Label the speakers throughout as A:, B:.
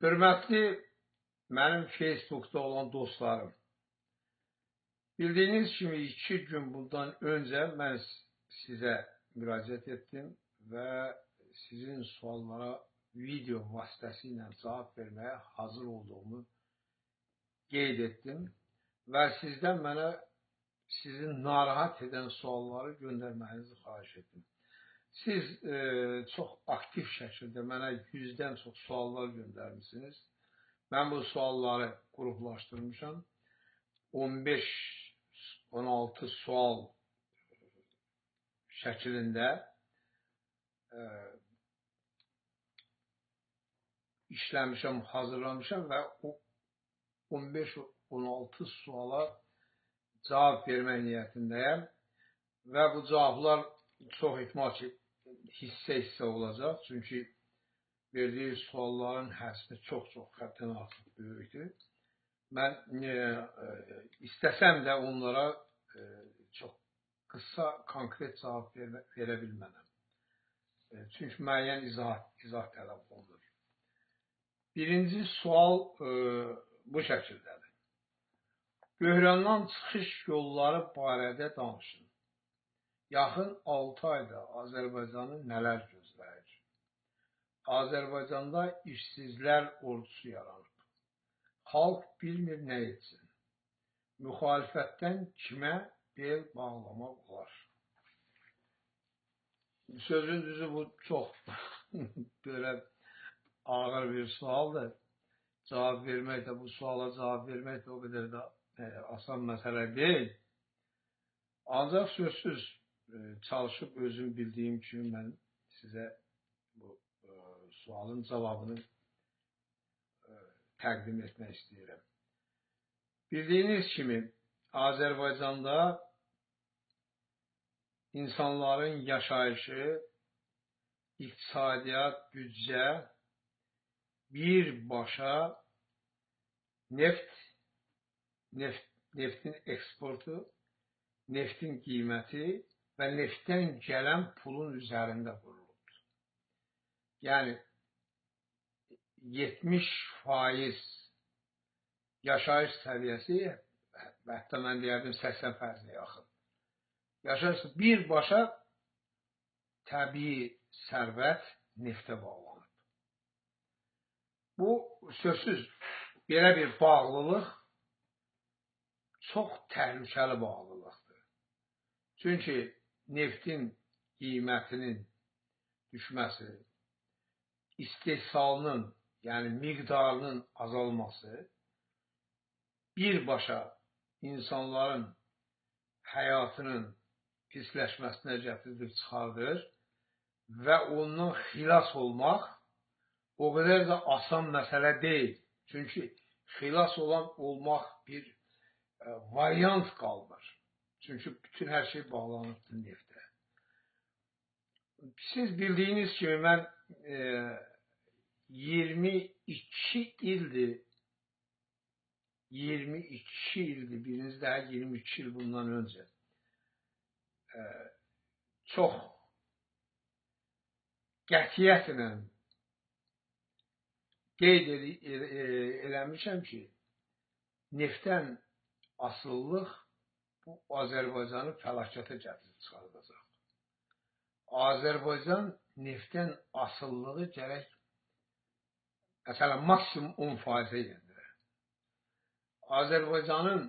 A: Hörmətli mənim Facebook'da olan dostlarım, bildiyiniz kimi 2 gün bundan öncə mən sizə müraciət etdim və sizin suallara video vasitəsilə cavab verməyə hazır olduğumu qeyd etdim və sizdən mənə sizi narahat edən sualları göndərməyinizi xahiş etdim. Siz çox aktiv şəkildə mənə 100-dən çox suallar göndərmişsiniz. Mən bu sualları qruplaşdırmışam. 15-16 sual şəklində işləmişəm, hazırlamışam və o 15-16 suala cavab vermək niyyətindəyəm. Və bu cavablar çox ehtimal ki, hissə-hissə olacaq. Çünki verdiyi sualların həcmi çox-çox həddən artıq böyükdür. Mən istəsəm də onlara çox qısa, konkret cavab verə bilmənəm. Çünki müəyyən izah tələb olunur. Birinci sual bu şəkildədir. Böhrandan çıxış yolları barədə danışın. Yaxın 6 ayda Azərbaycanı nələr gözləyir? Azərbaycanda işsizlər ordusu yaranıb. Xalq bilmir nə etsin. Müxalifətdən kimə bel bağlamaq olar? Sözün düzü bu çox belə ağır bir sualdır. Cavab vermək də, bu suala cavab vermək də o qədər də asan məsələ deyil. Ancaq sözsüz çalışıb özüm bildiyim kimi mən sizə bu sualın cavabını təqdim etmək istəyirəm. Bildiyiniz kimi Azərbaycanda insanların yaşayışı, iqtisadiyyat, büdcə birbaşa neftin eksportu, neftin qiyməti və neftdən gələn pulun üzərində qurulubdur. Yəni 70% yaşayış səviyyəsi, hətta mən deyərdim 80%-ə yaxın. Yaşayış birbaşa təbii sərvət neftə bağlanıb. Bu, sözsüz, belə bir bağlılıq çox təhlükəli bağlılıqdır. Çünki neftin qiymətinin düşməsi, istehsalının, yəni miqdarının azalması birbaşa insanların həyatının pisləşməsinə gətirib çıxardır və ondan xilas olmaq o qədər də asan məsələ deyil. Çünki xilas olmaq bir variant qalmır. Çünki bütün hər şey bağlanıbdır neftə. Siz bildiyiniz kimi mən 22 ildir, 22 ildir, biriniz daha 22 il bundan öncə çox qətiyyətlə qeyd eləmişəm ki, neftdən asılılıq bu Azərbaycanı fəlakətə gətirib çıxardacaq. Azərbaycan neftdən asılılığı gərək məsələn, maksimum 10%-ə endirər. Azərbaycanın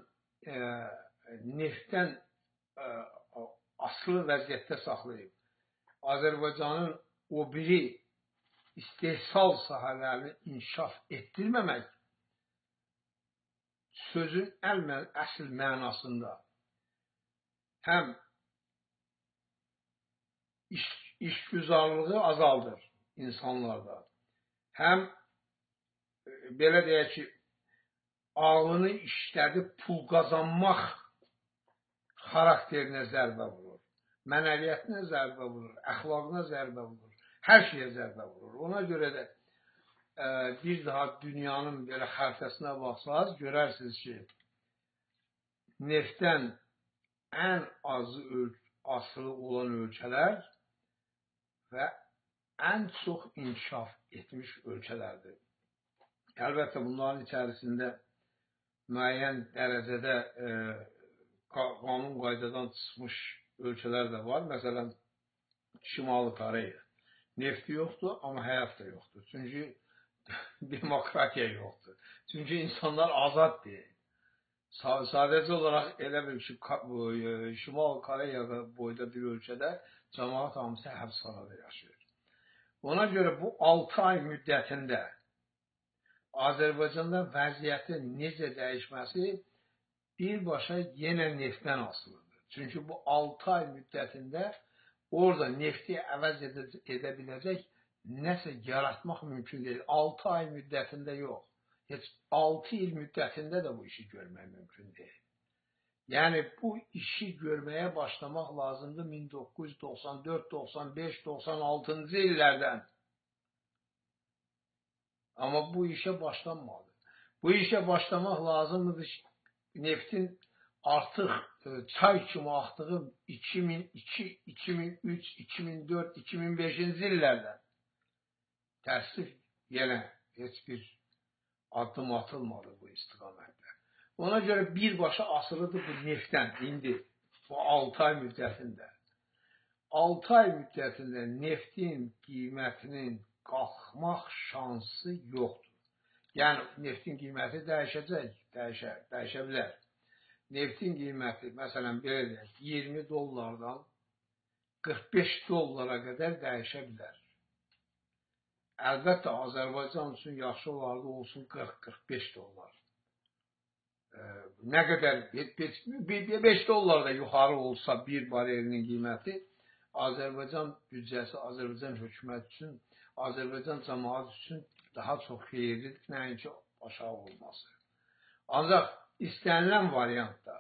A: neftdən asılı vəziyyətdə saxlayıb, Azərbaycanın o biri istehsal sahələrini inkişaf etdirməmək sözün əsl mənasında həm işgüzarlığı azaldır insanlarda, həm belə deyək ki, ağlını işlədib pul qazanmaq xarakterinə zərbə vurur, mənəviyyətinə zərbə vurur, əxlaqına zərbə vurur, hər şeyə zərbə vurur. Ona görə də bir daha dünyanın belə xəritəsinə baxsaz, görərsiniz ki, neftdən ən azı asılı olan ölkələr və ən çox inkişaf etmiş ölkələrdir. Əlbəttə, bunların içərisində müəyyən dərəcədə qanun qaydadan çıxmış ölkələr də var. Məsələn, Şimali Koreya. Nefti yoxdur, amma həyat da yoxdur. Çünki demokratiya yoxdur. Çünki insanlar azad deyil. Sadəcə olaraq elə bil ki, Şimali Koreya boyda bir ölkədə cəmaət hamısı həbsxanada yaşayır. Ona görə bu 6 ay müddətində Azərbaycanda vəziyyətin necə dəyişməsi birbaşa yenə neftdən asılıdır. Çünki bu 6 ay müddətində orada nefti əvəz edə biləcək nəsə yaratmaq mümkün deyil. 6 ay müddətində yox. Heç 6 il müddətində də bu işi görmək mümkün deyil. Yəni, bu işi görməyə başlamaq lazımdır 1994, 95, 96-cı illərdən. Amma bu işə başlanmadı. Bu işə başlamaq lazımdır neftin artıq çay kimi axdığı 2002, 2003, 2004, 2005-ci illərdən. Təəssüf, yenə heç bir addım atılmadı bu istiqamətdə. Ona görə birbaşa asılıdır bu neftdən indi, bu 6 ay müddətində. 6 ay müddətində neftin qiymətinin qalxmaq şansı yoxdur. Yəni, neftin qiyməti dəyişəcək, dəyişə bilər. Neftin qiyməti, məsələn, belə deyək, 20 dollardan 45 dollara qədər dəyişə bilər. Əlbəttə, Azərbaycan üçün yaxşı olardı olsun 40-45 dollar. Nə qədər, 5 dollar da yuxarı olsa bir barelinin qiyməti, Azərbaycan büdcəsi, Azərbaycan hökuməti üçün, Azərbaycan cəmaəti üçün daha çox xeyirlidir, nəinki aşağı olması. Ancaq istənilən variantda,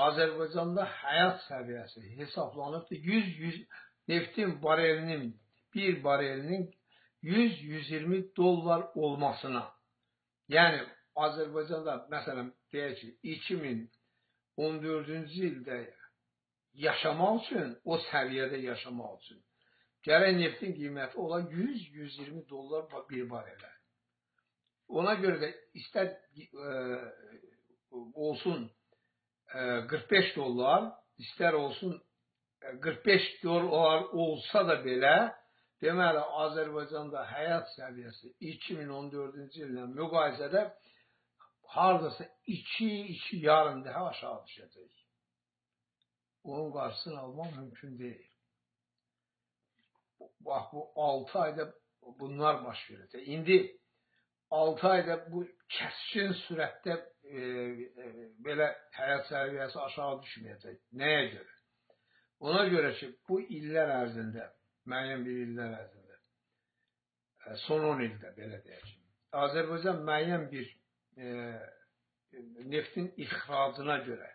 A: Azərbaycanda həyat səviyyəsi hesablanıbdır. 100 neftin barelinin, bir barelinin 100-120 dollar olmasına. Yəni, Azərbaycanda, məsələn, deyək ki, 2014-cü ildə yaşamaq üçün, o səviyyədə yaşamaq üçün, gərək neftin qiyməti ola 100-120 dollar bir barelə. Ona görə də istər olsun 45 dollar, istər olsun 45 dollar olsa da belə, deməli, Azərbaycanda həyat səviyyəsi 2014-cü illə müqayisədə hardasa 2-2,5 dəfə aşağı düşəcək. Onun qarşısını almaq mümkün deyil. Bax, bu 6 ayda bunlar baş verəcək. İndi 6 ayda bu kəskin sürətdə belə həyat səviyyəsi aşağı düşməyəcək. Nəyə görə? Ona görə ki, bu illər ərzində, müəyyən bir illər ərzində, son 10 ildə belə deyək, Azərbaycan müəyyən bir neftin ixracına görə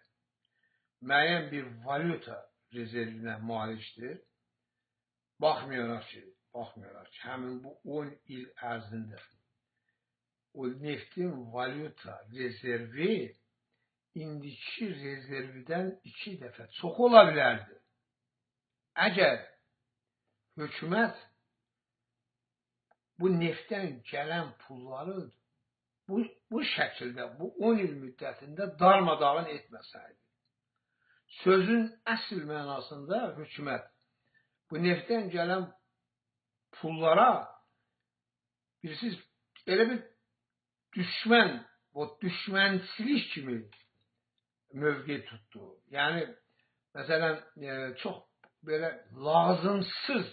A: müəyyən bir valyuta rezervinə malikdir. Baxmayaraq ki, həmin bu 10 il ərzində o neftin valyuta rezervi indiki rezervdən 2 dəfə çox ola bilərdi. Əgər hökumət bu neftdən gələn pulları bu şəkildə, bu 10 il müddətində darmadağın etməsəydi. Sözün əsl mənasında hökumət bu neftdən gələn pullara bilirsiniz, elə bir düşmən, o düşmənçilik kimi mövqe tutdu. Yəni, məsələn, çox belə lazımsız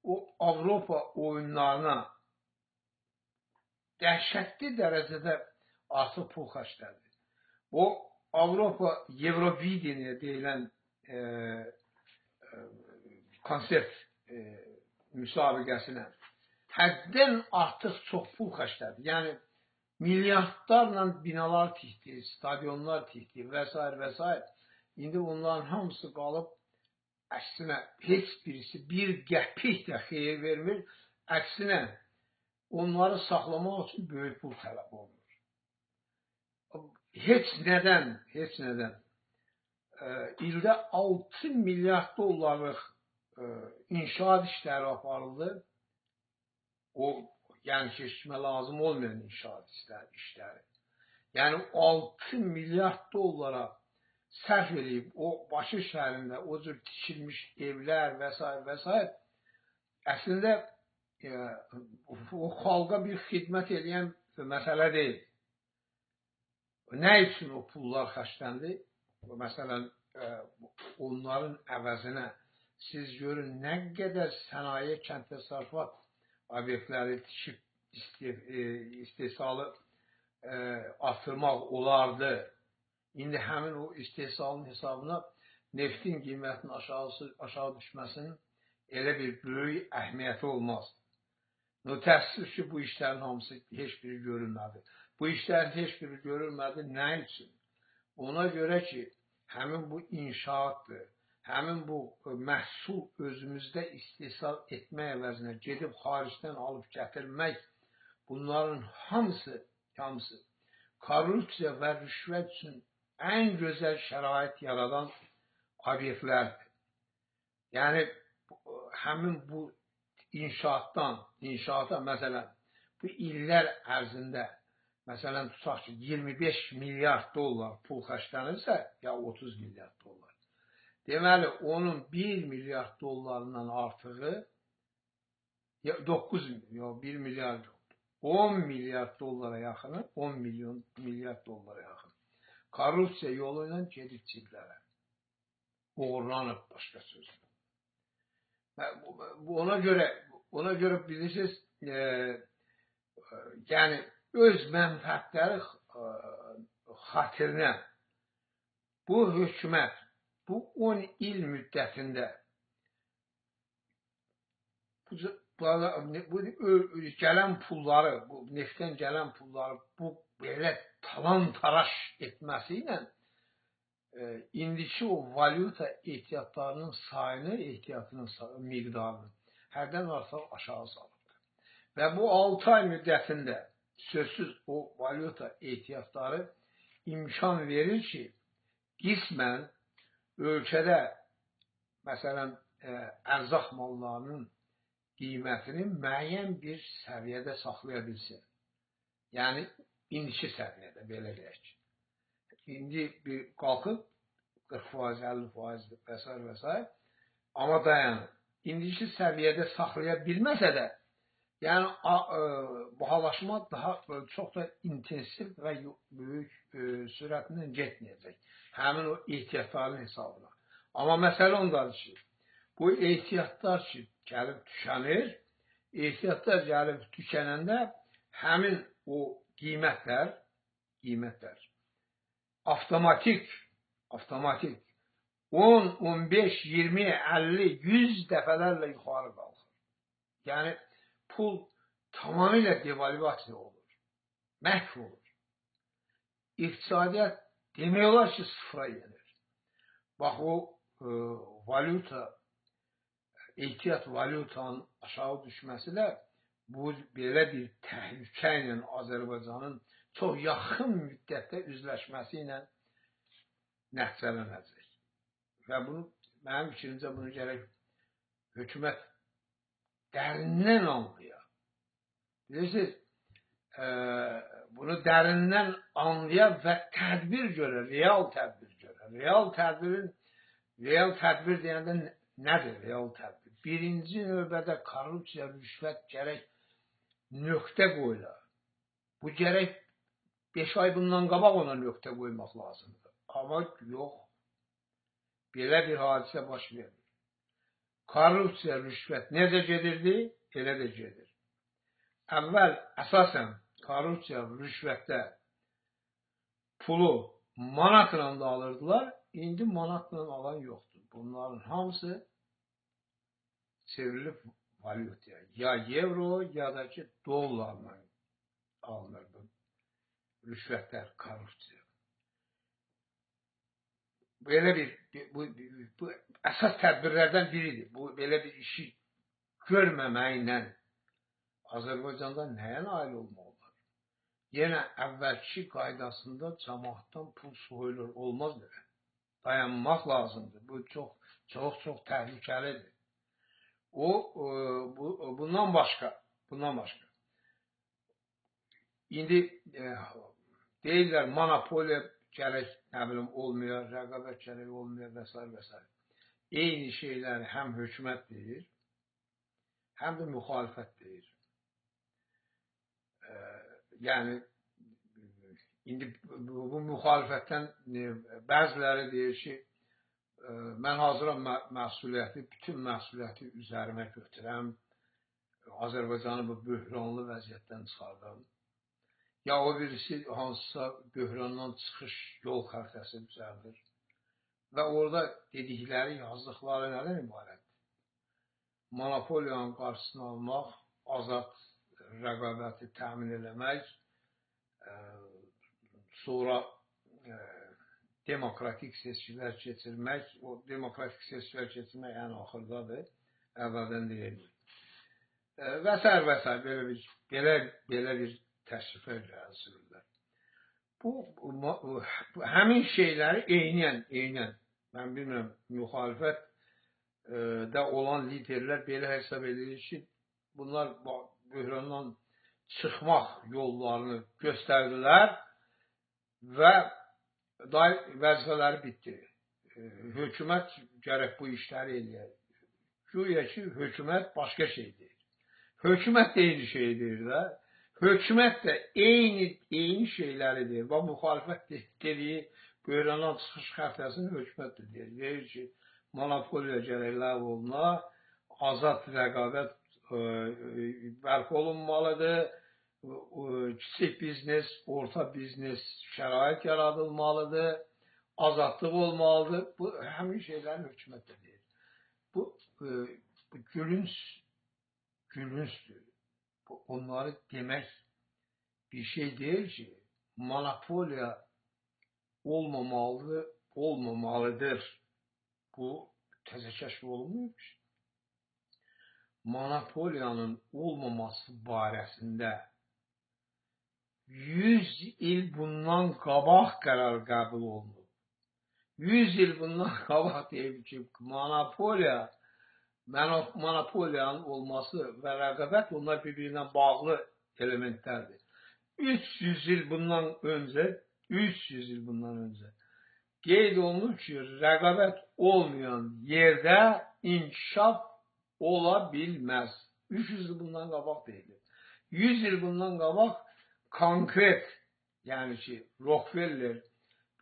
A: o Avropa oyunlarına dəhşətli dərəcədə artıq pul xərclədi. O Avropa Eurovideniya deyilən konsert müsabiqəsinə həddən artıq çox pul xərclədi. Yəni, milyardlarla binalar tikdi, stadionlar tikdi və s. və s. İndi onların hamısı qalıb, əksinə heç birisi bir qəpik də xeyir vermir. Əksinə, onları saxlamaq üçün böyük pul tələb olunur. Heç nədən, ildə 6 milyard dollarlıq inşaat işləri aparıldı. O, Yəni heç kimə lazım olmayan inşaat işləri. Yəni 6 milyard dollara sərf eləyib o Bakı şəhərində o cür tikilmiş evlər və s. və s. Əslində o xalqa bir xidmət eləyən məsələ deyil. Nə üçün o pullar xərcləndi? Məsələn, onların əvəzinə siz görün nə qədər sənaye, kənd təsərrüfat obyektləri tikib istehsalı artırmaq olardı. İndi həmin o istehsalın hesabına neftin qiymətinin aşağı düşməsinin elə bir böyük əhəmiyyəti olmaz. Təəssüf ki, bu işlərin hamısı heç biri görülmədi. Bu işlərin heç biri görülmədi nə üçün? Ona görə ki, həmin bu inşaatdır, həmin bu məhsul özümüzdə istehsal etmək əvəzinə gedib xaricdən alıb gətirmək, bunların hamısı korrupsiya və rüşvət üçün ən gözəl şərait yaradan obyektlərdir. Yəni, həmin bu inşaata məsələn, bu illər ərzində, məsələn, tutaq ki, 25 milyard dollar pul xərclənirsə, ya 30 milyard dollar. Deməli, onun 1 milyard dollarından artığı, 9 milyon, 1 milyard yoxdur. 10 milyard dollara yaxını, 10 milyard dollara yaxını. Korrupsiya yolu ilə gedib ciblərə. Oğurlanıb, başqa sözlə. Ona görə bilirsiniz, yəni öz mənfəətləri xatirinə bu hökumət bu 10 il müddətində bu gələn pulları, bu neftdən gələn pulları bu belə talan-taraş etməsi ilə indiki o valyuta ehtiyatlarının sayını, ehtiyatının miqdarını hərdən artıq aşağı salıbdır. Və bu 6 ay müddətində sözsüz o valyuta ehtiyatları imkan verir ki, qismən ölkədə məsələn ərzaq mallarının qiymətini müəyyən bir səviyyədə saxlaya bilsin. Yəni indiki səviyyədə belə deyək. İndi bir qalxıb 40%, 50% və s. və s. Amma dayanır. İndiki səviyyədə saxlaya bilməsə də, yəni bahalaşma daha çox da intensiv və böyük sürətlə getməyəcək. Həmin o ehtiyatların hesabına. Amma məsələ ondadır ki, bu ehtiyatlar ki, gəlib tükənir, ehtiyatlar gəlib tükənəndə həmin o qiymətlər avtomatik 10, 15, 20, 50, 100 dəfələrlə yuxarı qalxır. Yəni, pul tamamilə devalvasiya olur, məhv olur. İqtisadiyyat demək olar ki, sıfıra yenir. Bax, o valyuta, ehtiyat valyutanın aşağı düşməsi də bu belə bir təhlükə ilə Azərbaycanın çox yaxın müddətdə üzləşməsi ilə nəticələnəcək. Və bunu, mənim fikrimcə, bunu gərək hökumət dərindən anlaya. Bilirsiniz, bunu dərindən anlaya və tədbir görə, real tədbir görə. Real tədbir deyəndə nədir real tədbir? Birinci növbədə korrupsiya, rüşvət gərək nöqtə qoyular. Bu gərək 5 ay bundan qabaq ona nöqtə qoymaq lazımdır. Amma yox, belə bir hadisə baş vermir. Korrupsiya, rüşvət necə gedirdi? Elə də gedir. Əvvəl əsasən korrupsiya, rüşvətdə pulu manatla da alırdılar. İndi manatla alan yoxdur. Bunların hamısı çevrilib valyutaya. Ya euro, ya da ki dollarla alınır bu rüşvətlər, korrupsiya. Belə bir, bu əsas tədbirlərdən biridir. Bu, belə bir işi görməməklə Azərbaycanda nəyə nail olmaq olar? Yenə əvvəlki qaydasında camaatdan pul soyulur, olmaz belə. Dayanmaq lazımdır. Bu çox, çox, çox təhlükəlidir. Bundan başqa, İndi deyirlər monopoliya gərək, nə bilim, olmuyor, rəqabət gərək olmuyor və s. və s. Eyni şeyləri həm hökumət deyir, həm də müxalifət deyir. Yəni, indi bu müxalifətdən bəziləri deyir ki, mən hazıram məsuliyyəti, bütün məsuliyyəti üzərimə götürəm, Azərbaycanı bu böhranlı vəziyyətdən çıxardım. Ya o birisi hansısa böhrandan çıxış yol xəritəsi düzəldir. Və orada dedikləri, yazdıqları nədən ibarətdir? Monopoliyanın qarşısını almaq, azad rəqabəti təmin eləmək, sonra demokratik seçkilər keçirmək, o demokratik seçkilər keçirmək ən axırdadır, əvvəldən deyilmir. Və s. və s. Belə bir təşrifə irəli sürürlər. Bu həmin şeyləri eynən, mən bilmirəm, müxalifət də olan liderlər belə hesab edir ki, bunlar böhrandan çıxmaq yollarını göstərdilər və vəzifələri bitdi. Hökumət gərək bu işləri eləyər. Güya ki, hökumət başqa şey deyir. Hökumət də eyni şey deyir də. Hökumət də eyni şeyləri deyir. Bax, müxalifət dediyi böhrandan çıxış xəritəsini hökumət də deyir. Deyir ki, monopoliya gərək ləğv oluna, azad rəqabət bərpa olunmalıdır, kiçik biznes, orta biznes şərait yaradılmalıdır, azadlıq olmalıdır. Bu, həmin şeyləri hökumət də deyir. Bu gülüncdür. Onları demək bir şey deyil ki, monopoliya olmamalıdır. Bu, təzə kəşf olunmuyor ki. Monopoliyanın olmaması barəsində 100 il bundan qabaq qərar qəbul olunub. 100 il bundan qabaq deyib ki, monopoliyanın olması və rəqabət onlar bir-birinə bağlı elementlərdir. 300 il bundan öncə, 300 il bundan öncə qeyd olunur ki, rəqabət olmayan yerdə inkişaf ola bilməz. 300 il bundan qabaq deyilir. 100 il bundan qabaq konkret, yəni ki, Rockefeller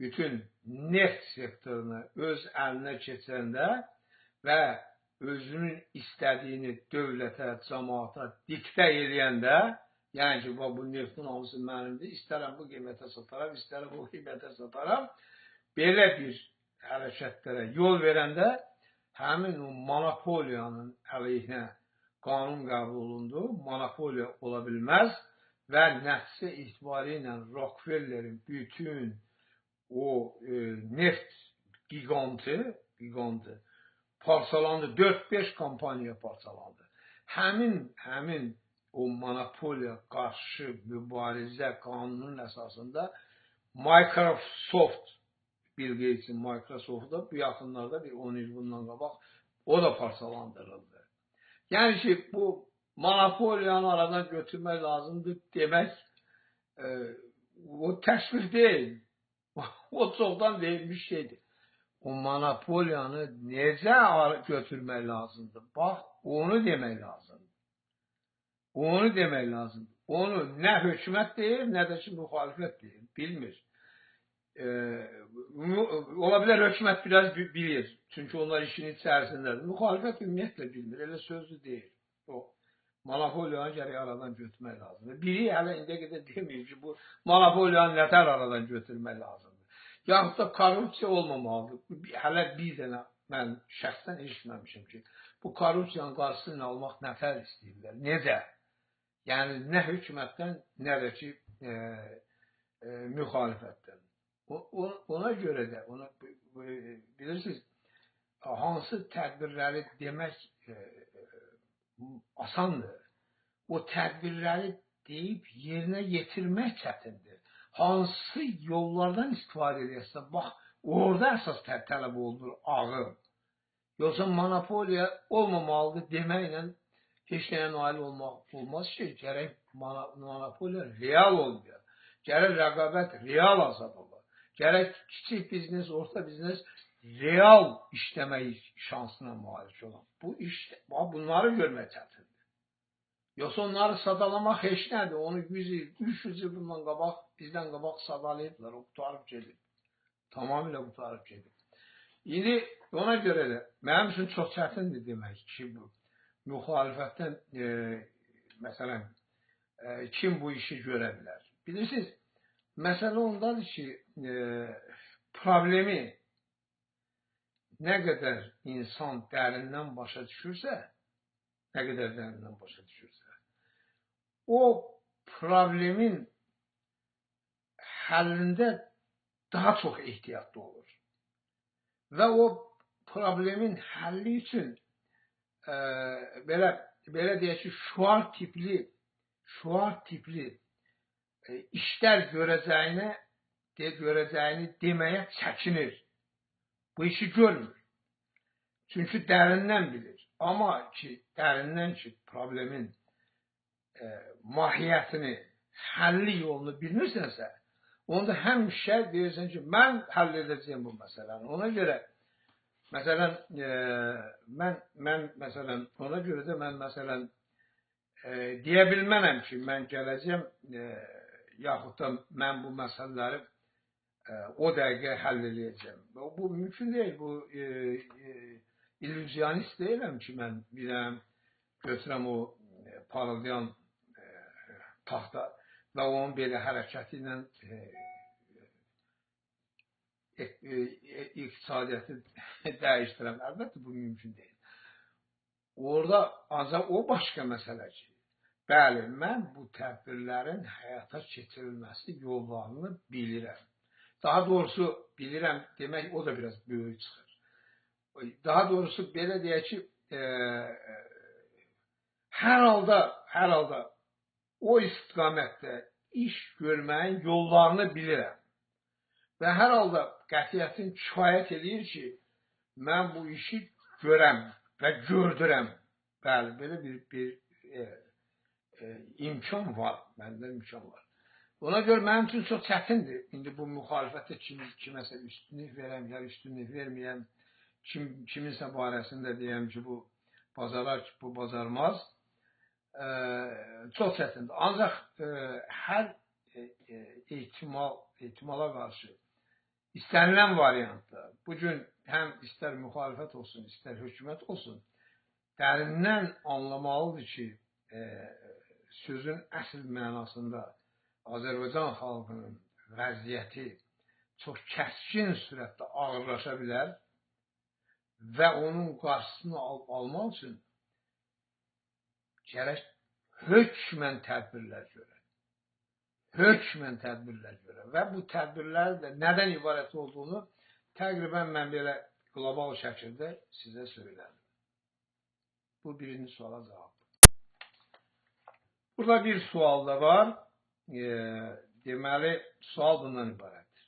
A: bütün neft sektorunu öz əlinə keçəndə və özünün istədiyini dövlətə, cəmaata diktə eləyəndə, yəni ki, bu neftin hamısı mənimdir, istərəm bu qiymətə sataram, istərəm o qiymətə sataram, belə bir hərəkətlərə yol verəndə həmin o monopoliyanın əleyhinə qanun qəbul olundu, monopoliya ola bilməz və nəticə etibarı ilə Rockefellerin bütün o neft giqantı parçalandı. 4-5 kompaniya parçalandı. Həmin o monopoliya qarşı mübarizə qanunun əsasında Microsoft, Bill Gates'in Microsoft'da bu yaxınlarda bir 10 il bundan qabaq o da parçalandırıldı. Yəni ki, bu monopoliyanı aradan götürmək lazımdır demək o təşvik deyil. O çoxdan deyilmiş şeydir. O monopoliyanı necə götürmək lazımdır? Bax, onu demək lazımdır. Onu demək lazımdır. Onu nə hökumət deyir, nə də ki, müxalifət deyir. Bilmir. Ola bilər hökumət biraz bilir. Çünki onlar işin içərisindədir. Müxalifət ümumiyyətlə bilmir. Elə sözlü deyil. O monopoliyanı gərək aradan götürmək lazımdır. Biri hələ indiyə qədər deməyib ki, bu monopoliyanı nətər aradan götürmək lazımdır. Yaxud da korrupsiya olmamalıdır. Hələ bir dənə mən şəxsən eşitməmişim ki, bu korrupsiyanın qarşısını almaq nətər istəyirlər? Necə? Yəni, nə hökumətdən, nə də ki, müxalifətdən. Ona görə də, bilirsiniz, hansı tədbirləri demək asandır. O tədbirləri deyib yerinə yetirmək çətindir. Hansı yollardan istifadə edərsə, bax, orada əsas tələb olunur ağıl. Yoxsa monopoliya olmamalıdır deməklə Heç nəyə nail olmaq olmaz ki, gərək monopoliya real olmaya. Gərək rəqabət real azad ola. Gərək kiçik biznes, orta biznes real işləmək şansına malik olan. Bu iş, bunları görmək çətindir. Yoxsa onları sadalamaq heç nədir. Onu 100 il, 300 il bundan qabaq, bizdən qabaq sadalayıblar. O qurtarıb gedib. Tamamilə qurtarıb gedib. İndi ona görə də mənim üçün çox çətindir demək ki, bu müxalifətdən məsələn kim bu işi görə bilər? Bilirsiniz, məsələ ondadır ki, problemi nə qədər insan dərindən başa düşürsə, nə qədər dərindən başa düşürsə, o problemin həllində daha çox ehtiyatlı olur. Və o problemin həlli üçün belə deyək ki, şuar tipli işlər görəcəyini deməyə çəkinir. Bu işi görmür. Çünki dərindən bilir. Amma ki, dərindən ki, problemin mahiyyətini, həlli yolunu bilmirsənsə, onda həmişə deyirsən ki, mən həll edəcəyəm bu məsələni. Ona görə, məsələn, mən məsələn, ona görə də mən məsələn, deyə bilmənəm ki, mən gələcəyəm, yaxud da mən bu məsələləri o dəqiqə həll edəcəyəm. Bu mümkün deyil, bu illüzyanist deyiləm ki, mən biləm, götürəm o parıldayan taxta və onun belə hərəkəti ilə iqtisadiyyatı dəyişdirəm. Əlbəttə, bu mümkün deyil. Orada ancaq o başqa məsələ ki, bəli, mən bu tədbirlərin həyata keçirilməsi yollarını bilirəm. Daha doğrusu, bilirəm demək, o da biraz böyük çıxır. Daha doğrusu, belə deyək ki, hər halda o istiqamətdə iş görməyin yollarını bilirəm. Və hər halda qətiyyətin kifayət eləyir ki, mən bu işi görəm və gördürəm. Bəli, belə bir imkan var, məndə imkan var. Ona görə mənim üçün çox çətindir. İndi bu müxalifətdə kiməsə üstünlük verəm, ya üstünlük verməyəm, kiminsə barəsində deyəm ki, bu bacarar ki, bu bacarmaz. Çox çətindir. Ancaq hər ehtimala qarşı istənilən variantda, bugün həm istər müxalifət olsun, istər hökumət olsun, dərindən anlamalıdır ki, sözün əsl mənasında Azərbaycan xalqının vəziyyəti çox kəskin sürətdə ağırlaşa bilər və onun qarşısını almaq üçün gərək hökmən tədbirlər görə. Hökmən tədbirlər görə. Və bu tədbirlər də nədən ibarət olduğunu təqribən mən belə qlobal şəkildə sizə söylədim. Bu birinci suala cavabdır. Burada bir sual da var. Deməli, sual bundan ibarətdir.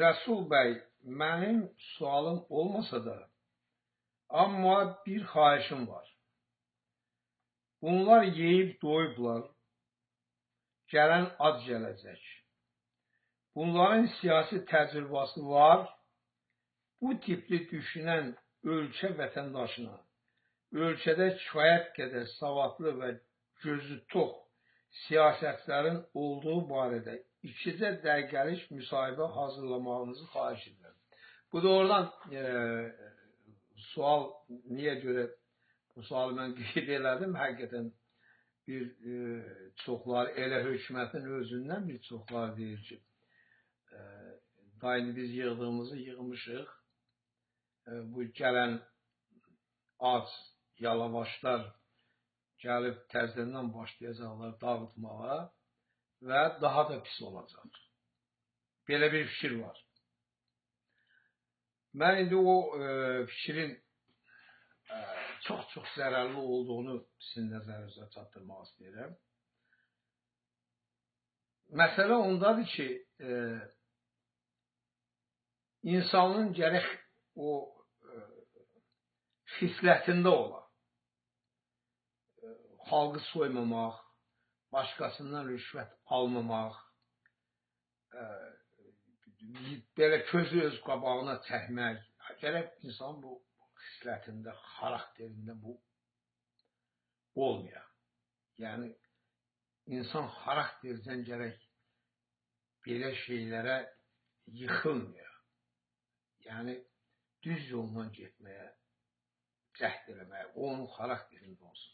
A: Rəsul bəy, mənim sualım olmasa da, amma bir xahişim var. Bunlar yeyib doyublar, gələn ad gələcək. Bunların siyasi təcrübəsi var. Bu tipli düşünən ölkə vətəndaşına, ölkədə kifayət qədər savadlı və gözü tox siyasətçilərin olduğu barədə 2 dəqiqəlik müsahibə hazırlamağınızı xahiş edirəm. Bu da oradan sual niyə görə bu sualı mən qeyd elədim. Həqiqətən bir çoxları elə hökumətin özündən bir çoxları deyir ki, daha indi biz yığdığımızı yığmışıq. Bu gələn ac yalavaşlar gəlib təzədən başlayacaqlar dağıtmağa və daha da pis olacaq. Belə bir fikir var. Mən indi o fikrin çox-çox zərərli olduğunu sizin nəzərinizə çatdırmaq istəyirəm. Məsələ ondadır ki, insanın gərək o xislətində ola. Xalqı soymamaq, başqasından rüşvət almamaq, belə közü öz qabağına çəkmək, gərək insan bu xislətində, xarakterində bu olmaya. Yəni, insan xarakterdən gərək belə şeylərə yıxılmaya. Yəni, düz yolla getməyə, cəhd eləməyə, o onun xarakterində olsun.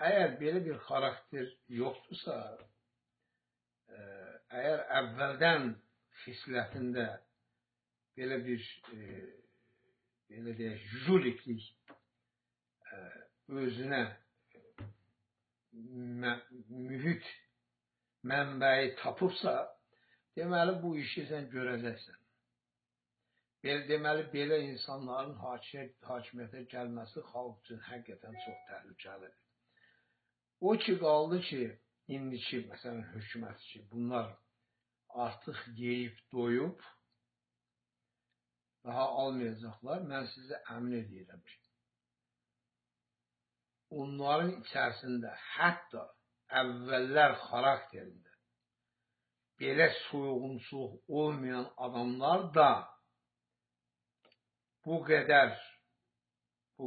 A: Əgər belə bir xarakter yoxdursa, əgər əvvəldən xislətində belə bir, belə deyək, juliklik özünə mühit mənbəyi tapıbsa, deməli, bu işi sən görəcəksən. Deməli, belə insanların hakimiyyətə gəlməsi xalq üçün həqiqətən çox təhlükəlidir. O ki, qaldı ki, indiki, məsələn, hökumət ki, bunlar artıq yeyib, doyub, daha almayacaqlar. Mən sizə əmin edirəm ki, onların içərisində, hətta əvvəllər xarakterində belə soyğunçuluq olmayan adamlar da bu qədər bu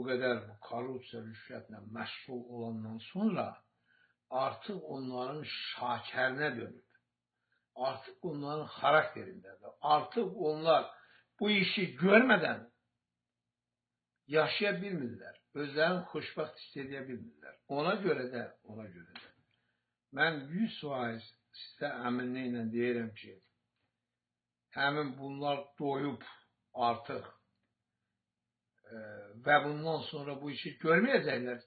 A: korrupsiya, rüşvətlə məşğul olandan sonra artıq onların şakərinə dönüb. Artıq onların xarakterindədir. Artıq onlar bu işi görmədən yaşaya bilmirlər. Özlərini xoşbəxt hiss edə bilmirlər. Ona görə də. Mən 100% sizə əminliklə deyirəm ki, həmin bunlar doyub artıq və bundan sonra bu işi görməyəcəklər,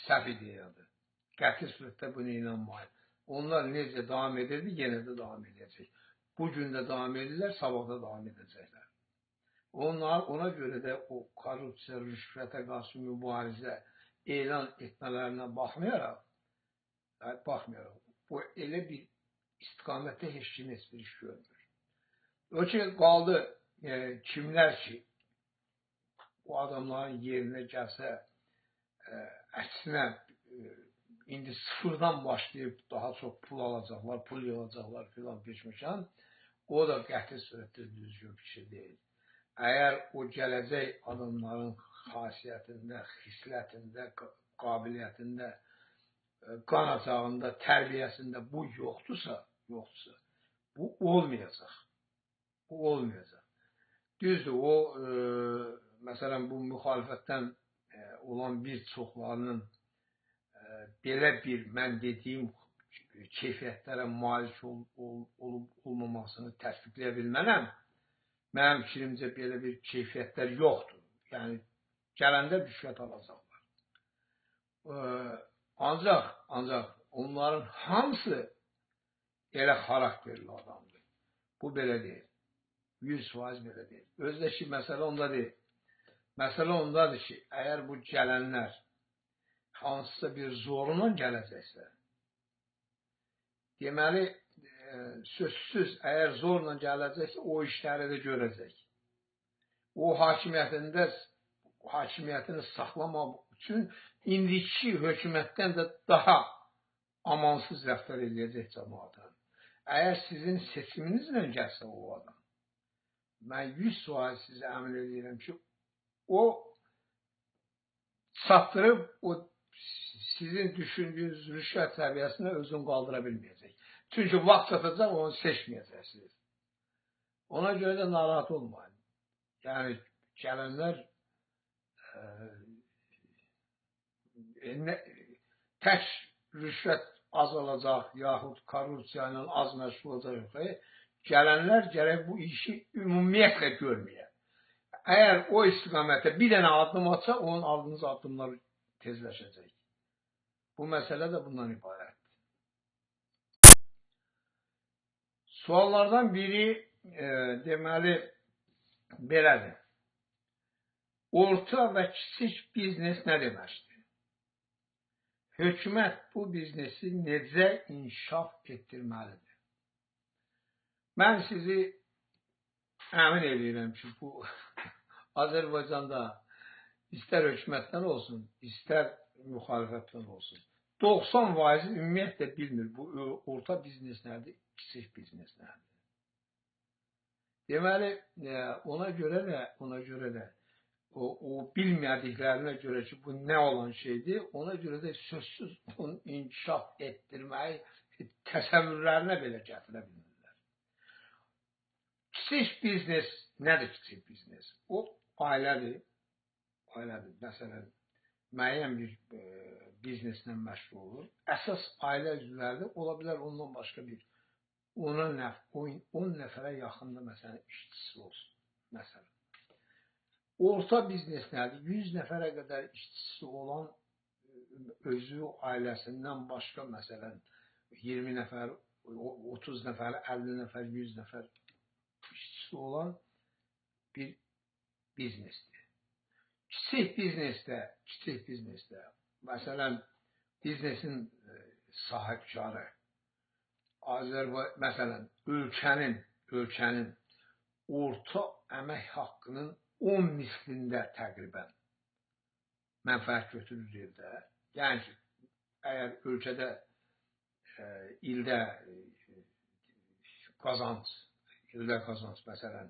A: səhv ideyadır. Qəti surətdə buna inanmayın. Onlar necə davam edirdi, yenə də davam edəcək. Bugün də davam edirlər, sabah da davam edəcəklər. Onlar, ona görə də o korrupsiya, rüşvətə qarşı mübarizə elan etmələrinə baxmayaraq, bu elə bir istiqamətdə heç kim heç bir iş görmür. O ki, qaldı kimlər ki, bu adamların yerinə gəlsə, əksinə, indi sıfırdan başlayıb daha çox pul alacaqlar, pul yığacaqlar filan peşməkan, o da qəti surətdə düzgün fikir deyil. Əgər o gələcək adamların xasiyyətində, xislətində, qabiliyyətində, qanacağında, tərbiyəsində bu yoxdursa, bu olmayacaq. Bu olmayacaq. Düzdür, o, məsələn, bu müxalifətdən olan bir çoxlarının belə bir, mən dediyim keyfiyyətlərə malik olub olmamasını təsdiqləyə bilmərəm. Mənim fikrimcə belə bir keyfiyyətlər yoxdur. Yəni, gələndə rüşvət alacaqlar. Ancaq onların hamısı elə xarakterli adamdır. Bu belə deyil. 100% belə deyil. Özdə ki, məsələ onda deyil. Məsələ ondadır ki, əgər bu gələnlər hansısa bir zorla gələcəksə, deməli, sözsüz, əgər zorla gələcəksə, o işləri də görəcək. O hakimiyyətini saxlamaq üçün indiki hökumətdən də daha amansız rəftar eləyəcək cəmaata. Əgər sizin seçiminizlə gəlsə o adam, mən 100% sizə əmin edirəm ki, o çatdırıb o sizin düşündüyünüz rüşvət səviyyəsinə özünü qaldıra bilməyəcək. Çünki vaxt çatacaq, onu seçməyəcəksiniz. Ona görə də narahat olmayın. Yəni, gələnlər tək rüşvət azalacaq, yaxud korrupsiya ilə az məşğul olacaq. Gələnlər gərək bu işi ümumiyyətlə görməyə. Əgər o istiqamətə bir dənə addım atsa, onun ardınca addımlar tezləşəcək. Bu məsələ də bundan ibarətdir. Suallardan biri deməli belədir. Orta və kiçik biznes nə deməkdir? Hökumət bu biznesi necə inkişaf etdirməlidir? Mən sizi əmin edirəm ki, bu Azərbaycanda İstər hökumətdən olsun, istər müxalifətdən olsun. 90% ümumiyyətlə bilmir bu orta biznes nədir, kiçik biznes nədir. Deməli, ona görə də o bilmədiklərinə görə ki, bu nə olan şeydir, ona görə də sözsüz onu inkişaf etdirməyi təsəvvürlərinə belə gətirə bilmirlər. Kiçik biznes nədir kiçik biznes? O ailədir. Ailədir. Məsələn, müəyyən bir bizneslə məşğul olur. Əsas ailə üzvləri ola bilər ondan başqa bir 10 nəfərə yaxında məsələn işçisi olsun. Məsələn. Orta biznes nədir? 100 nəfərə qədər işçisi olan özü, ailəsindən başqa məsələn 20 nəfər, 30 nəfər, 50 nəfər, 100 nəfər işçisi olan bir biznesdir. Kiçik biznesdə, məsələn, biznesin sahibkarı, məsələn, ölkənin orta əmək haqqının 10 mislində təqribən mənfəət götürür evdə. Yəni ki, əgər ölkədə ildə qazanc, məsələn,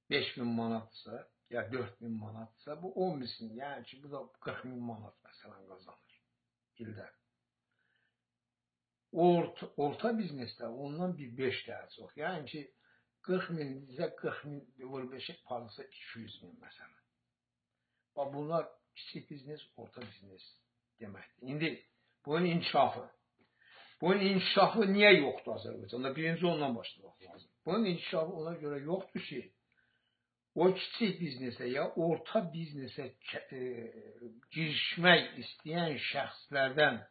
A: 5.000 manatdırsa, ya 4.000 manatdırsa, bu 10 mislin, yəni ki, bu da 40.000 manat məsələn qazanır ildə. Orta biznesdə ondan bir 5 dəfə çox. Yəni ki, 40.000 isə 40.000 vur 5-ə parılsa 200.000 məsələn. Bax, bunlar kiçik biznes, orta biznes deməkdir. İndi bunun inkişafı. Bunun inkişafı niyə yoxdur Azərbaycanda? Birinci ondan başlamaq lazım. Bunun inkişafı ona görə yoxdur ki, o kiçik biznesə ya orta biznesə girişmək istəyən şəxslərdən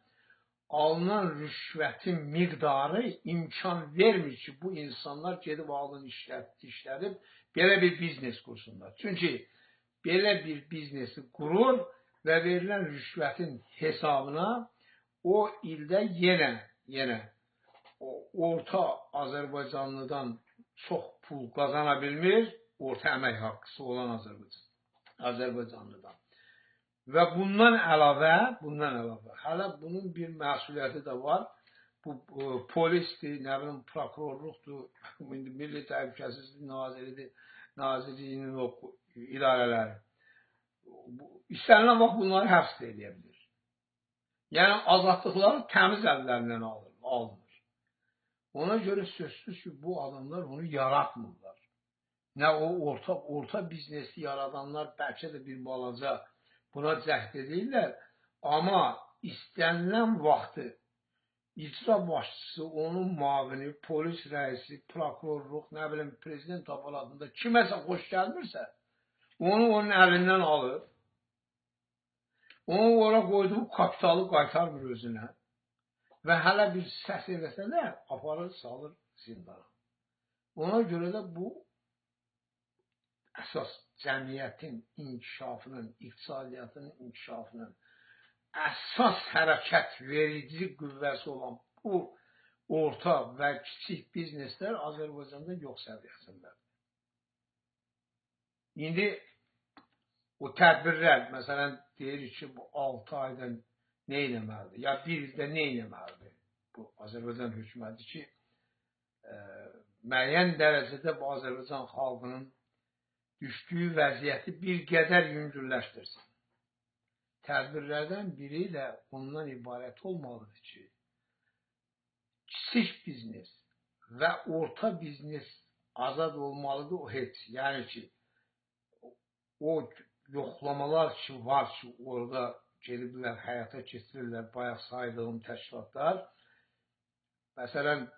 A: alınan rüşvətin miqdarı imkan vermir ki, bu insanlar gedib ağlını işlədib belə bir biznes qursunlar. Çünki belə bir biznesi qurur və verilən rüşvətin hesabına o ildə yenə orta Azərbaycanlıdan çox pul qazana bilmir, orta əmək haqqısı olan Azərbaycanlıdan. Və bundan əlavə, hələ bunun bir məsuliyyəti də var. Bu polisdir, nə bilim, prokurorluqdur, Milli Təhlükəsizlik Naziridir, Nazirliyinin o idarələri. İstənilən vaxt bunları həbs də edə bilir. Yəni, azadlıqları təmiz əllərindən alınır. Ona görə sözsüz ki, bu adamlar onu yaratmırlar. Nə o orta biznesi yaradanlar bəlkə də bir balaca buna cəhd edirlər, amma istənilən vaxtı icra başçısı, onun müavini, polis rəisi, prokurorluq, nə bilim, prezident aparatında kiməsə xoş gəlmirsə, onu onun əlindən alır, onu ora qoyduğu kapitalı qaytarmır özünə və hələ bir səs eləsə də aparır, salır zindana. Ona görə də bu əsas cəmiyyətin inkişafının, iqtisadiyyatının inkişafının əsas hərəkət verici qüvvəsi olan bu orta və kiçik bizneslər Azərbaycanda yox səviyyəsindədir. İndi o tədbirlər, məsələn, deyirik ki, bu 6 ayda nə eləməlidir, ya bir ildə nə eləməlidir bu Azərbaycan hökuməti ki, müəyyən dərəcədə bu Azərbaycan xalqının düşdüyü vəziyyəti bir qədər yüngülləşdirsin. Tədbirlərdən biri də ondan ibarət olmalıdır ki, kiçik biznes və orta biznes azad olmalıdır o heç. Yəni ki, o yoxlamalar ki, var ki, orada gediblər, həyata keçirirlər bayaq saydığım təşkilatlar. Məsələn,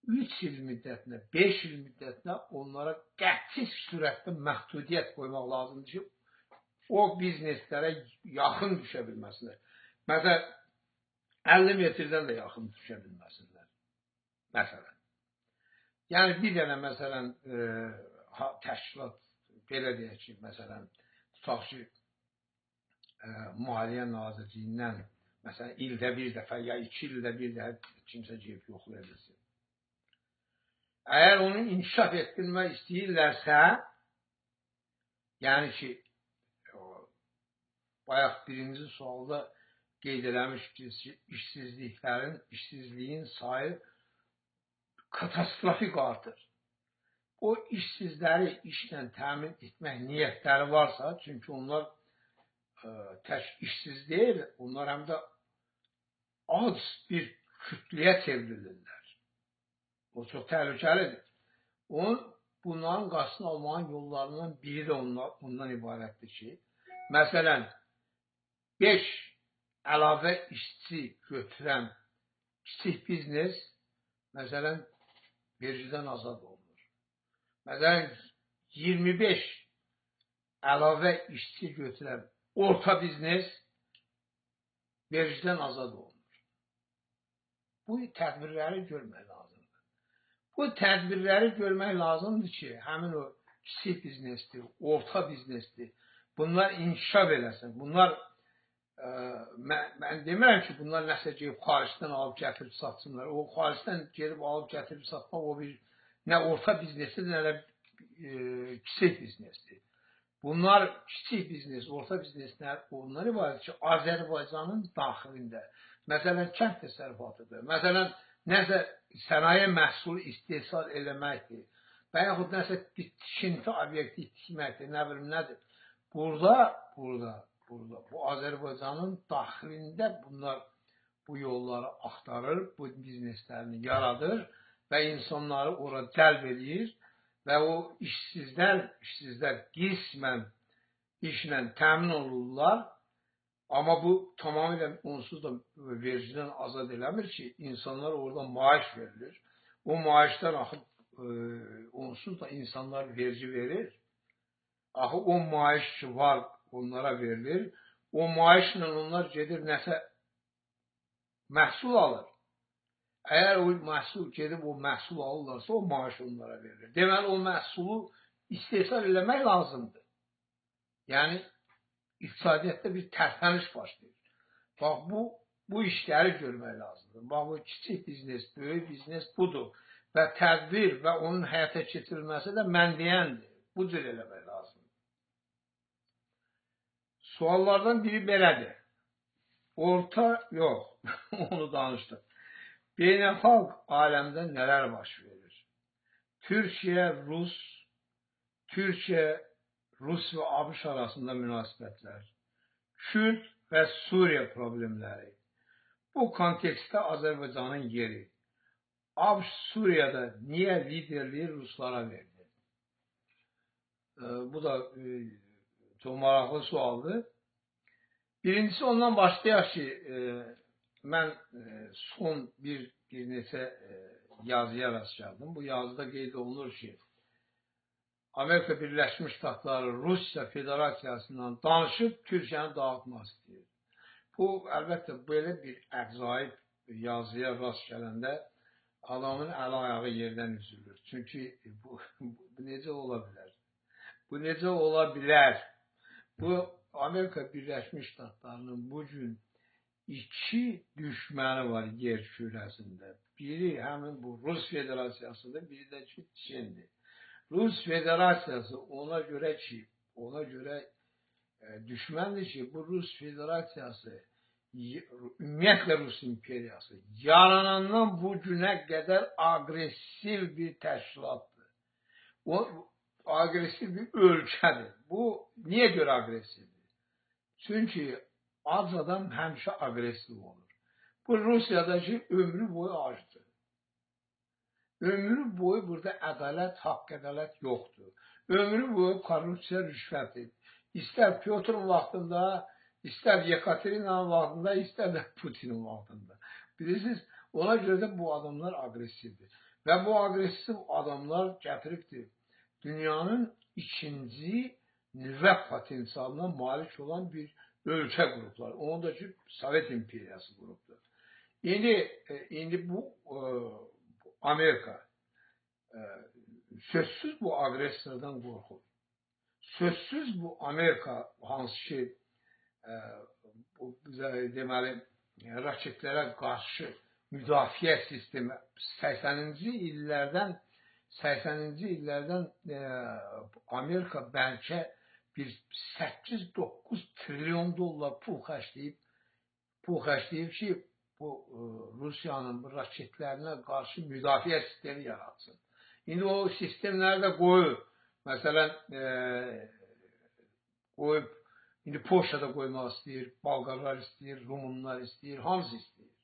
A: 3 il müddətinə, 5 il müddətinə onlara qəti sürətdə məhdudiyyət qoymaq lazımdır ki, o bizneslərə yaxın düşə bilməsinlər. Məsələn, 50 metrdən də yaxın düşə bilməsinlər. Məsələn. Yəni, bir dənə, məsələn, təşkilat, belə deyək ki, məsələn, tutaq ki, Maliyyə Nazirliyindən, məsələn, ildə bir dəfə ya 2 ildə bir dəfə kimsə gedib yoxlaya bilsin. Əgər onu inkişaf etdirmək istəyirlərsə, yəni ki, Bayaq birinci sualda qeyd eləmişdik ki, işsizliyin sayı katastrofik artır. O işsizləri işlə təmin etmək niyyətləri varsa, çünki onlar tək işsiz deyil, onlar həm də az bir kütləyə çevrilirlər. O çox təhlükəlidir. Bunların qarşısını almanın yollarından biri də ondan ibarətdir ki, məsələn, 5 əlavə işçi götürən kiçik biznes, məsələn, vergidən azad olunur. Məsələn, 25 əlavə işçi götürən orta biznes vergidən azad olunur. Bu tədbirləri görmək lazımdır. Bu tədbirləri görmək lazımdır ki, həmin o kiçik biznesdir, orta biznesdir. Bunlar inkişaf eləsin. Bunlar, mən demirəm ki, bunlar nəsə gedib xaricdən alıb gətirib satsınlar. O xaricdən gedib alıb gətirib satmaq o bir nə orta biznesdir, nə də kiçik biznesdir. Bunlar kiçik biznes, orta bizneslər onlar ibarət ki, Azərbaycanın daxilində, məsələn, kənd təsərrüfatıdır, məsələn, nəsə sənaye məhsulu istehsal eləməkdir və yaxud nəsə tikinti obyekti tikməkdir, nə bilim nədir. Burada, bu Azərbaycanın daxilində bunlar bu yolları axtarır, bu bizneslərini yaradır və insanları ora cəlb eləyir və o işsizlər qismən işlə təmin olurlar. Amma bu tamamilə onsuz da vergidən azad eləmir ki, insanlar orada maaş verilir. O maaşdan axı onsuz da insanlar vergi verir. Axı o maaş ki var onlara verilir. O maaşla onlar gedir nəsə məhsul alır. Əgər o məhsul gedib o məhsul alırlarsa o maaş onlara verilir. Deməli o məhsulu istehsal eləmək lazımdır. Yəni iqtisadiyyatda bir tərpəniş başlayır. Bax, bu işləri görmək lazımdır. Bax, bu kiçik biznes, böyük biznes budur. Və tədbir və onun həyata keçirilməsi də mən deyəndir. Bu cür eləmək lazımdır. Suallardan biri belədir. Yox, onu danışdıq. Beynəlxalq aləmdə nələr baş verir? Türkiyə, Rus və ABŞ arasında münasibətlər, Kürd və Suriya problemləri. Bu kontekstdə Azərbaycanın yeri. ABŞ Suriyada niyə liderliyi Ruslara verdi? Bu da çox maraqlı sualdır. Birincisi ondan başlayaq ki, mən son bir neçə yazıya rast gəldim. Bu yazıda qeyd olunur ki, Amerika Birləşmiş Ştatları Rusiya Federasiyasından danışıb Türkiyəni dağıtmaq istəyir. Bu, əlbəttə, belə bir əcaib yazıya rast gələndə adamın əli ayağı yerdən üzülür. Çünki bu necə ola bilər? Bu necə ola bilər? Bu, Amerika Birləşmiş Ştatlarının bugün iki düşməni var yer kürəsində. Biri həmin bu Rus Federasiyasıdır, biri də ki Çindir. Rus Federasiyası ona görə düşməndir ki, bu Rus Federasiyası, ümumiyyətlə Rus İmperiyası yaranandan bu günə qədər aqressiv bir təşkilatdır. O aqressiv bir ölkədir. Bu niyə görə aqressivdir? Çünki ac adam həmişə aqressiv olur. Bu Rusiyadakı ömrü boyu acdır. Ömrü boyu burada ədalət, haqq ədalət yoxdur. Ömrü boyu korrupsiya, rüşvətdir. İstər Pyotrun vaxtında, istər Yekaterinanın vaxtında, istər də Putinin vaxtında. Bilirsiniz, ona görə də bu adamlar aqressivdir. Və bu aqressiv adamlar gətiribdir dünyanın ikinci nüvə potensialına malik olan bir ölkə qurublar. Onu da ki, Sovet İmperiyası qurubdur. İndi bu Amerika sözsüz bu agressordan qorxur. Sözsüz bu Amerika hansı ki deməli raketlərə qarşı müdafiə sistemi 80-ci illərdən Amerika bəlkə bir 8-9 trilyon dollar pul xərcləyib ki, bu Rusiyanın bu raketlərinə qarşı müdafiə sistemi yaratsın. İndi o sistemləri də qoyub, məsələn, qoyub, indi Polşada qoymaq istəyir, Bolqarlar istəyir, Rumunlar istəyir, hamısı istəyir.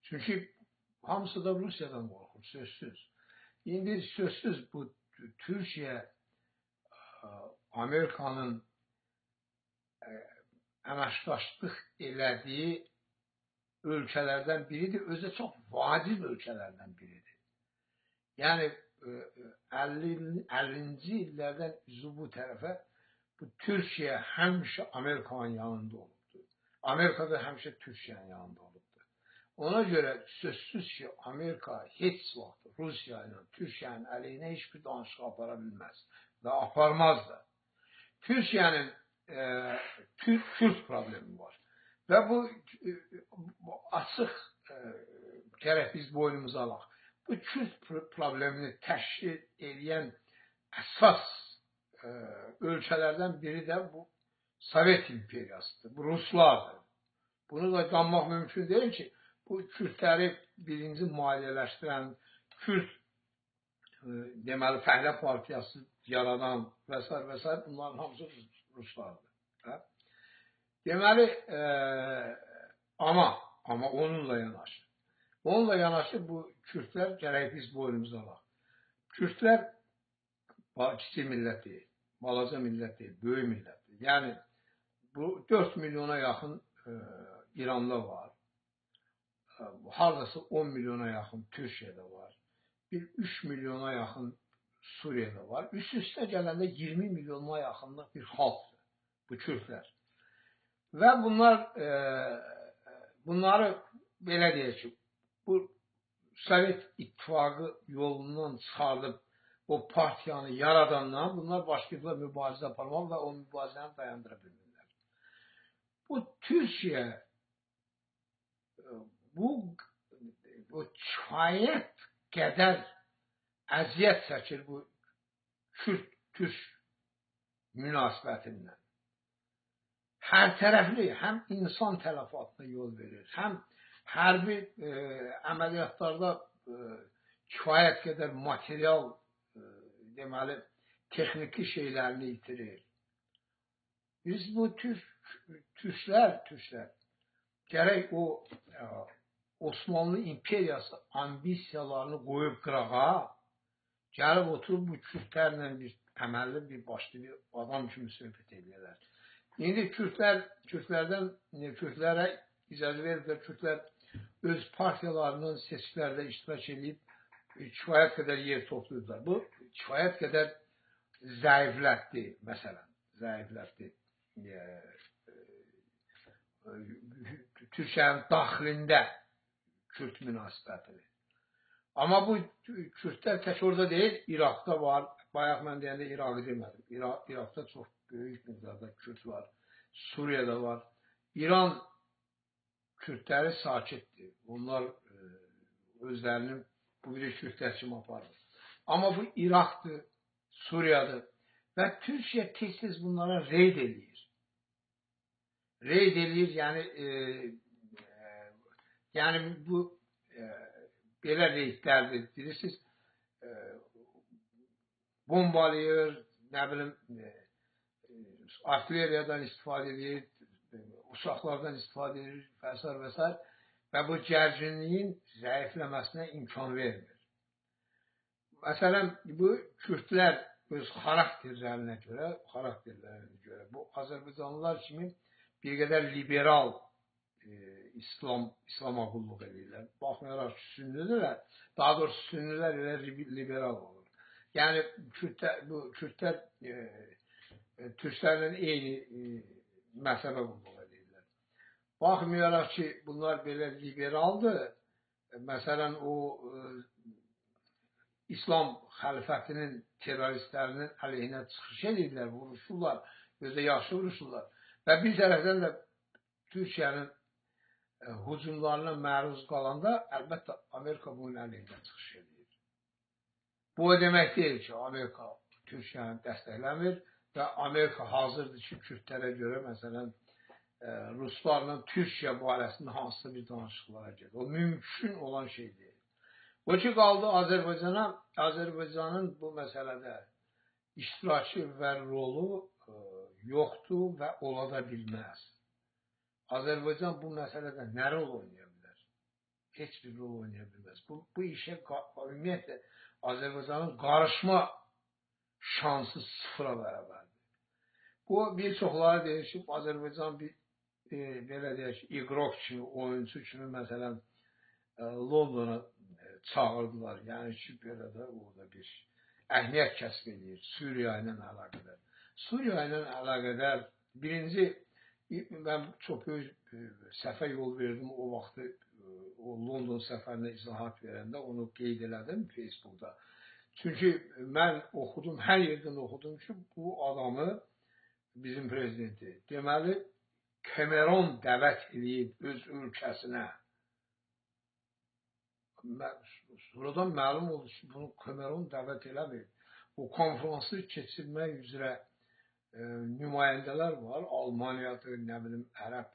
A: Çünki hamısı da Rusiyadan qorxur, sözsüz. İndi sözsüz bu Türkiyə Amerikanın əməkdaşlıq elədiyi ölkələrdən biridir, özü çox vacib ölkələrdən biridir. Yəni 50-ci illərdən üzü bu tərəfə bu Türkiyə həmişə Amerikanın yanında olubdur. Amerika da həmişə Türkiyənin yanında olubdur. Ona görə sözsüz ki, Amerika heç vaxt Rusiya ilə Türkiyənin əleyhinə heç bir danışıq apara bilməz və aparmaz da. Türkiyənin Kürt problemi var. Və bu açıq gərək biz boynumuza alaq. Bu Kürt problemini təşkil edən əsas ölkələrdən biri də bu Sovet imperiyasıdır, bu Ruslardır. Bunu da qanmaq mümkün deyil ki, bu Kürtləri birinci maliyyələşdirən, Kürt deməli fəhlə partiyası yaradan və s. və s. Bunların hamısı Ruslardır. Hə? Deməli, amma onunla yanaşı. Onunla yanaşı bu Kürtlər gərək biz boynumuza alaq. Kürtlər kiçik millət deyil, balaca millət deyil, böyük millətdir. Yəni, bu 4 milyona yaxın İranda var, haradasa 10 milyona yaxın Türkiyədə var, bir 3 milyona yaxın Suriyədə var. Üst-üstə gələndə 20 milyona yaxınlıq bir xalqdır bu Kürtlər. Və bunlar, bunları belə deyək ki, bu Sovet İttifaqı yolundan çıxardıb o partiyanı yaradandan bunlar başlayıblar mübarizə aparmaq və o mübarizəni dayandıra bilmirlər. Bu Türkiyə bu kifayət qədər əziyyət çəkir bu Kürt-Türk münasibətindən. Hər tərəfli həm insan tələfatına yol verir, həm hərbi əməliyyatlarda kifayət qədər material, deməli, texniki şeylərini itirir. Biz bu Türklər gərək o Osmanlı imperiyası ambisiyalarını qoyub qırağa, gəlib oturub bu Kürtlərlə bir əməlli bir başlı bir adam kimi söhbət edirlər. İndi Kürtlərə icazə veriblər, Kürtlər öz partiyalarının seçkilərdə iştirak edib kifayət qədər yer toplayıblar. Bu kifayət qədər zəiflətdi, məsələn, zəiflətdi. Türkiyənin daxilində Kürt münasibətini. Amma bu Kürtlər tək orada deyil, İraqda var. Bayaq mən deyəndə İraqı demədim. İraqda çox böyük miqdarda Kürt var. Suriyədə var. İran Kürtləri sakitdir. Onlar özlərini bu bir Kürtlər kimi aparır. Amma bu İraqdır, Suriyadır və Türkiyə tez-tez bunlara reyd eləyir. Reyd eləyir, yəni bu belə reydlərdir. Bilirsiniz, bombalayır, nə bilim, artilleriyadan istifadə edir, uçaqlardan istifadə edir və s. və s. Və bu gərginliyin zəifləməsinə imkan vermir. Məsələn, bu Kürtlər öz xarakterlərinə görə, bu Azərbaycanlılar kimi bir qədər liberal İslama qulluq edirlər. Baxmayaraq ki, sünnüdürlər, daha doğrusu sünnülər elə liberal olur. Yəni, Kürtlər türklərlə eyni məzhəbə qulluq edirlər. Baxmayaraq ki, bunlar belə liberaldır, məsələn, o İslam xəlifətinin terroristlərinin əleyhinə çıxış edirlər, vuruşurlar, özə yaxşı vuruşurlar. Və bir tərəfdən də Türkiyənin hücumlarına məruz qalanda, əlbəttə, Amerika bunun əleyhinə çıxış edir. Bu o demək deyil ki, Amerika Türkiyəni dəstəkləmir. Və Amerika hazırdır ki, Kürdlərə görə, məsələn, Ruslarla Türkiyə barəsində hansısa bir danışıqlara gedir. O mümkün olan şey deyil. O ki, qaldı Azərbaycana, Azərbaycanın bu məsələdə iştirakı və rolu yoxdur və ola da bilməz. Azərbaycan bu məsələdə nə rol oynaya bilər? Heç bir rol oynaya bilməz. Bu işə ümumiyyətlə Azərbaycanın qarışma şansı sıfıra bərabərdir. Bu, bir çoxları deyir ki, Azərbaycan bir, belə deyək, iqrok kimi, oyunçu kimi, məsələn, Londona çağırdılar. Yəni ki, belə də orada bir əhəmiyyət kəsb edir Suriya ilə əlaqədar. Suriya ilə əlaqədar birinci, mən çox böyük səhvə yol verdim o vaxtı, o London səfərinə izahat verəndə onu qeyd elədim Facebookda. Çünki mən oxudum, hər yerdən oxudum ki, bu adamı, bizim prezidenti, deməli, Cameron dəvət eləyib öz ölkəsinə. Sonradan məlum oldu ki, bunu Cameron dəvət eləməyib. O konferansı keçirmək üzrə nümayəndələr var. Almaniyadır, nə bilim, Ərəb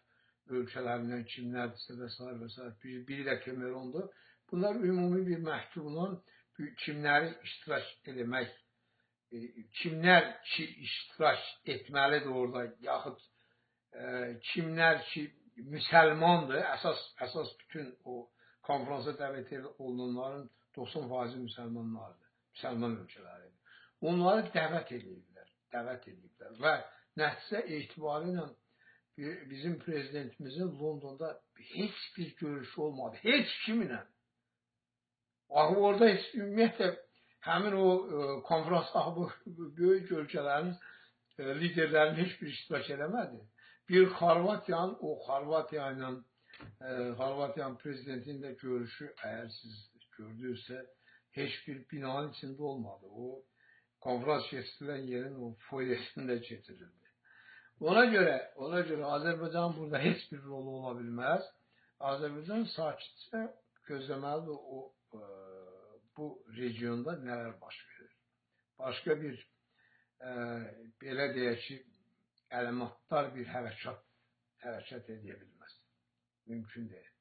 A: ölkələrindən kimlərdirsə və s. və s. Biri də Camerondur. Bunlar ümumi bir məktubla kimləri iştirak eləmək, kimlər ki iştirak etməlidir orada, yaxud kimlər ki müsəlmandır, əsas bütün o konferansa dəvət olunanların 90% müsəlmanlardır, müsəlman ölkələridir. Onları dəvət eləyiblər və nəticə etibarı ilə bizim prezidentimizin Londonda heç bir görüşü olmadı, heç kiminlə. Axı orada heç ümumiyyətlə həmin o konferansda bu böyük ölkələrin liderlərinin heç bir iştirak eləmədi. Bir Xorvatiyanın, o Xorvatiya ilə Xorvatiyanın prezidentinin də görüşü, əgər siz gördünüzsə, heç bir binanın içində olmadı. O konferans keçirilən yerin o foyesində keçirildi. Ona görə Azərbaycanın burada heç bir rolu ola bilməz. Azərbaycan sakitcə gözləməlidir o bu regionda nələr baş verir. Başqa bir, belə deyək ki, əlamatlar bir hərəkət edə bilməz. Mümkün deyil.